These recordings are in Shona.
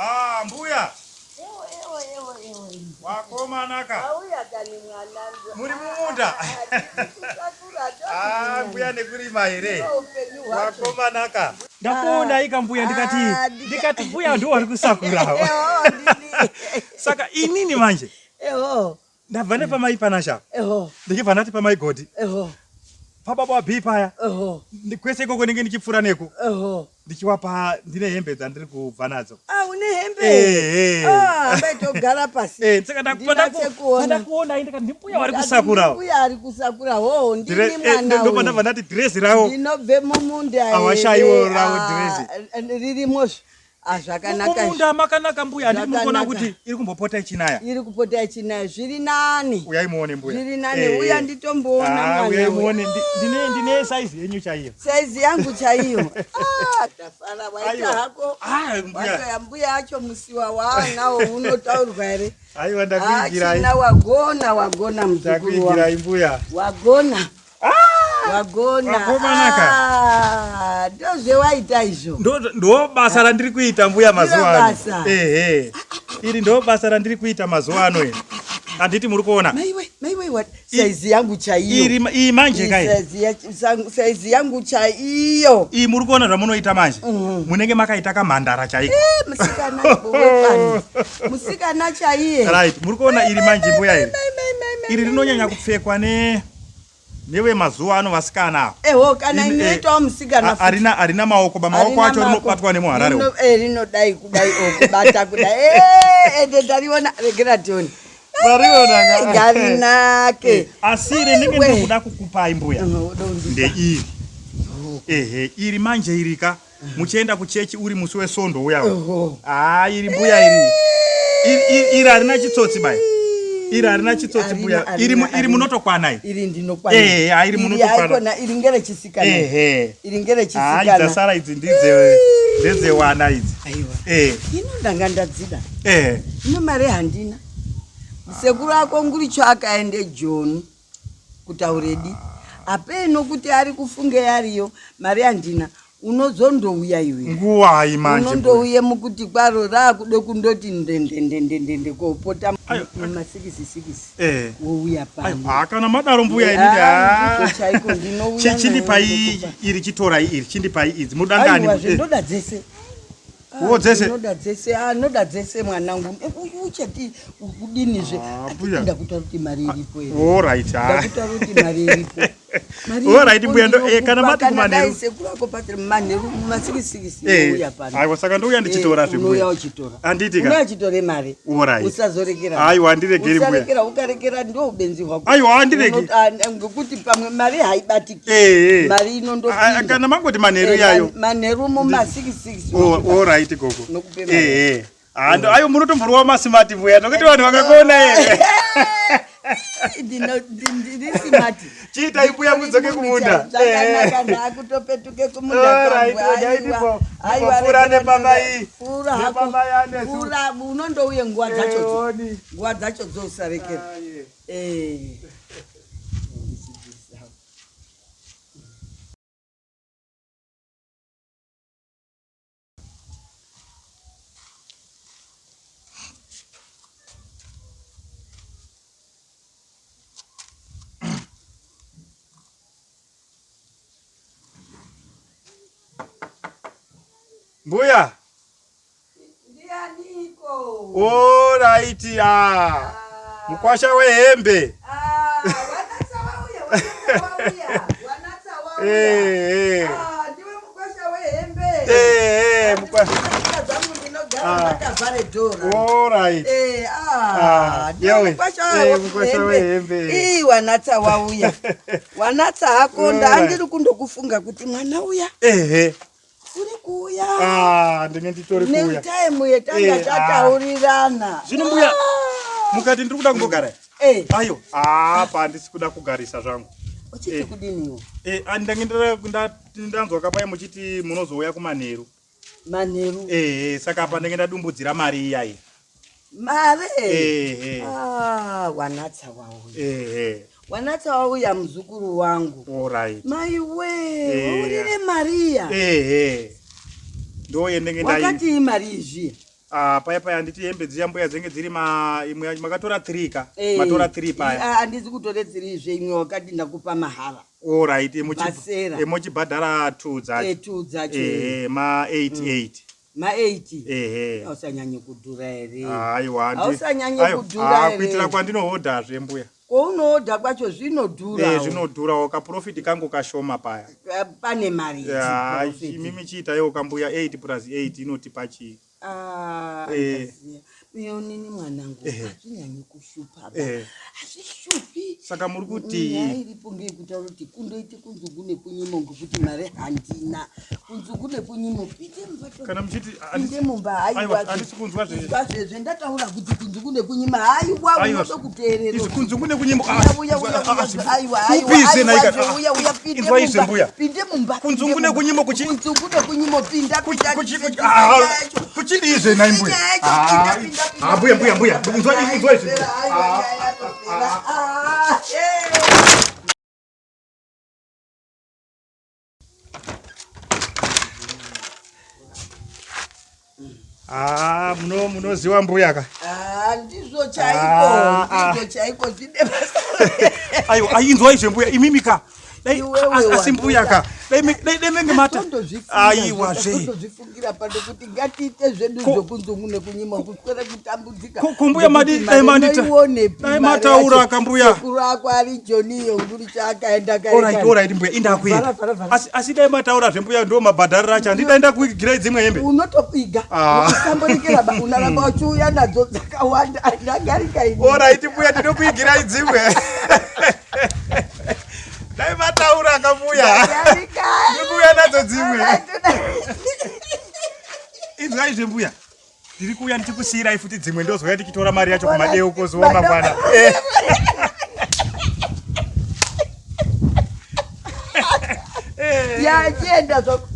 Ah, mbuya. Ewo, ewo, ewo, ewo. Wakomanaka. Auya kani mwana. Muri mumunda. Ah, mbuya nekurima here? Wakomanaka. Ndakuona ika mbuya ndikati ah, ndikati mbuya ndiwo wari kusakurawo. Saka inini manje. Ewo. Ndabva nepamai Panasha. Eho. Ndichibva ndati pamai Godi. Eho. Pababa waBhii paya. Eho. Kwese ikoko ndinge ndichipfuura neko. Eho. Ndichiwapa ndine hembe dzandiri kubva nadzo. Ah, une hembe? Eh. Ah, baitogara pasi. Eh, saka ndakuona ndikati ndimbuya vari kusakura. Mbuya ari kusakura. Ho, ndini eh, mwana. Ndobva ndabva ndati dress rawo. Ndinobve mumunda. Awashaiwo rawo dress. Ah, ririmo. Ah, zvakanaka mumunda makanaka mbuya handiti muri kuona kuti iri kumbopota ichinaya iri kupota ichinaya zviri nani uyai muone mbuya zviri nani eh. uya nditomboona ah, uyai muone ndine ndine size yenyu chaiyo size yangu chaiyo ah, tafara waita hako ah, mbuya mbuya acho musiwa waanawo unotaurwa here aiwa ndakuigirai wagona wagona muzukuru ndakuigirai mbuya wagona Ah! Wagona. Vakomanaka. Ah, ndozvewaita izvo. Ndo ndo basa randiri kuita mbuya mazuva ano. Ehe. Iri ndo basa randiri kuita mazuva ano iri. Handiti muri kuona. Maiwe, maiwe what? Size yangu chaiyo. Iri iyi manje kai. Size yangu chaiyo. Iyi muri kuona zvamunoita manje. Mm. Munenge makaita kamhandara chaiko. Eh, musikana Musikana chaiye. Right, muri kuona iri manje mbuya iri. Iri rinonyanya kupfekwa ne Nevemazuva ano vasikana ava. Eho kana eh, inoitawo musikana futi. Arina arina maoko ba maoko acho rinobatwa nemuHarare. Rino eh rinodai kudai o kubata kudai. Eh ende ndariona regera tione. Mariona ka. Ngarinake. Eh, asi rinenge ndinokuda kukupai mbuya. Ndeiri. Ehe iri manje irika. Muchienda kuchechi uri musi wesondo uya. Ah, iri mbuya iri. Iri harina chitsotsi bai. Iri harina chitsotsi mbuya. Iri iri munotokwana iri. Iri ndinokwana. Eh, ah, iri munotokwana. Iri iri ngere chisikana. Ehe. Iri ngere chisikana. Ah, dzasara idzi ndidze ndedzewana idzi. Aiwa. Eh. Ino ndanga ndadzida. Eh. Ino mari handina. Sekuru ako nguricho akaende Joni. Kutauredi apeno kuti ari kufunge ariyo mari handina unozondouya iwe nguwai manje unondouye mukuti kwaro raakude kundoti ndendendendendende kopota mumasikisisikisi eh. wouya pano ah, kana madaro mbuya ini ah, chaiko ndinouya chindipai iri chitorai iri chindipai idzi mudangani eh. ndoda dzese Nguo dzese. Noda dzese, ah, noda dzese mwanangu. Eh, uyu uchati kudini zve? Ah, mbuya. Ndakutaura kuti mari iripo here? All right. Ah. Ndakutaura kuti mari iripo. Mari All right, mbuya ndo eh, kana mati kumanheru. Sekuru ako patiri manheru masikisikisi eh, uya pano. Aiwa saka ndouya ndichitora zve mbuya. Unouya uchitora. Handiti ka. Unouya uchitore mari. All right. Usazorekera. Aiwa handiregeri mbuya. Usarekera ukarekera ndo ubenzi hwako. Aiwa handiregi. Ah, ngekuti pamwe mari haibatiki. Eh, eh. Mari inondopinda. Kana mangoti manheru yayo. Manheru mumasikisiki. Oh, all right gogo. Eh eh. Ando ayo munotomborwa masimati mbuya nokuti vanhu vakakuona here. Ndiri simati. Chiitai mbuya mudzoke kumunda. Zvakanaka ndakutopetuke kumunda kwangu. Aiwa. Aiwa. Pfuura nepamai. Pfuura hako. Pfuura unondouye nguva dzacho. Nguva dzacho dzosarekera. Eh. Mbuya. Ndianiko? All right, ah. Mukwasha wehembe. Ah, wanatsa wauya, wanatsa wauya, wanatsa wauya. Eh, eh. Ah, ndiwe mukwasha wehembe. Eh, eh, mukwasha. Ndinoita dzangu ndinogara Ah. ndakavhare dhora. All right. Eh, Ah, ah, ndiwe yowe. mukwasha Eh, mukwasha wehembe. Ii, wanatsa wauya. Wanatsa hako, All ndaandiri right. kundokufunga kuti mwana uya Ehe. uri kuuya. Ah, ndinge nditori kuuya. Netime yetanga Eh, ah. tataurirana. Zvino mbuya, mukati ndiri kuda kumbogara. Eh. Ayo, ah, pa handisi kuda kugarisa zvangu. Uchiti Eh. kudiniwo? Eh, ah, ndange ndanzwa kapaya muchiti munozouya kumanheru. Manheru. Eh, eh, saka apa ndenge ndadumbudzira mari iya iyi. Mari? Eh, eh. Ah, wanatsa wauya. Eh, eh. Wanatsa wauya muzukuru wangu. All right. Maiwe, Eh. waurire mari iya. Eh, eh. Ndo yendenge ndai. Wakati mari izvi. Ah, paya paya handiti hembe dziya mbuya dzenge dziri ma imwe makatora 3 ka Eh, matora 3 paya ah, handizi kutore 3 zve imwe wakati ndakupa mahara Alright, Basera. mochibhadhara 2 dzacho Eh, 2 dzacho ehe ma 88 Ma 8 ehe Ausanyanye kudhura here? Aiwa Ausanyanye kudhura here? Kuitira kwandinohodhazve mbuya. Kwaunohodha kwacho zvinodhura. Eh, zvinodhurawo kaprofit kangu kashoma paya. Pane mari. Imimi chiitaiwo kambuya 8 plus 8 inotipa chii? Ah, eh. Mionini mwanangu hazvinyanyi kushupa ba eh. Hazvishupi. Saka muri kuti nyaya iripo ngeyekutaura kuti kundoite kunzungu nekunyimo ngekuti mari handina kunzungu nekunyimo pinde mumba kana muchiti pinde mumba haiwa handisi kunzwa zve zvezve ndataura kuti kunzungu nekunyima haiwa unoda kuteerera izvi kunzungu nekunyimo uya uya uya aiwa aiwa uya uya pinde mumba pinde mumba kunzungu nekunyimo kuchi kunzungu nekunyimo pinda pinda kuchidii zve nhai mbuya ah, ah, mbuya mbuya mbuya inzwa inzwa izvi ah, Ah, muno munoziwa mbuya ka. Ah, ndizvo chaiko, ah, ah. ndizvo chaiko zvine basa. Ayo, ainzwa izve mbuya imimi ka. Dai asi mbuya ka. Dai dai menge mata. Aiwa zve. Tozvifungira pano kuti ngatiite zvedu zvekunzungu nekunyima kuswera kutambudzika. Kumbuya madi dai mandita. Dai mataura ka mbuya. Sekuru ako ari Joniyo nguri chaakaenda kare. Alright, alright mbuya inda kuenda. Asi asi dai mataura zvembuya ndo mabhadharira acho handida enda kuigirai dzimwe hembe. Unotoiga. Ah. Usamborekera ba unaramba uchiuya nadzo dzakawanda ndagarika ini. Alright mbuya ndinokuigirai dzimwe. Dai mataura ka mbuya. Ndikuuya nadzo dzimwe. Inzwai zvembuya. Ndiri kuuya ndichikusiirai futi dzimwe ndozouya ndichitora mari yacho kumadeo kozuva mangwana. Eh. Eh. Ya chienda zvako.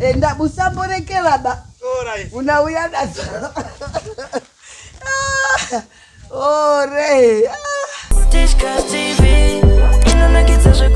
Enda usamborekera ba. Unauya nadzo. Ore. Tichkach TV inonakidza.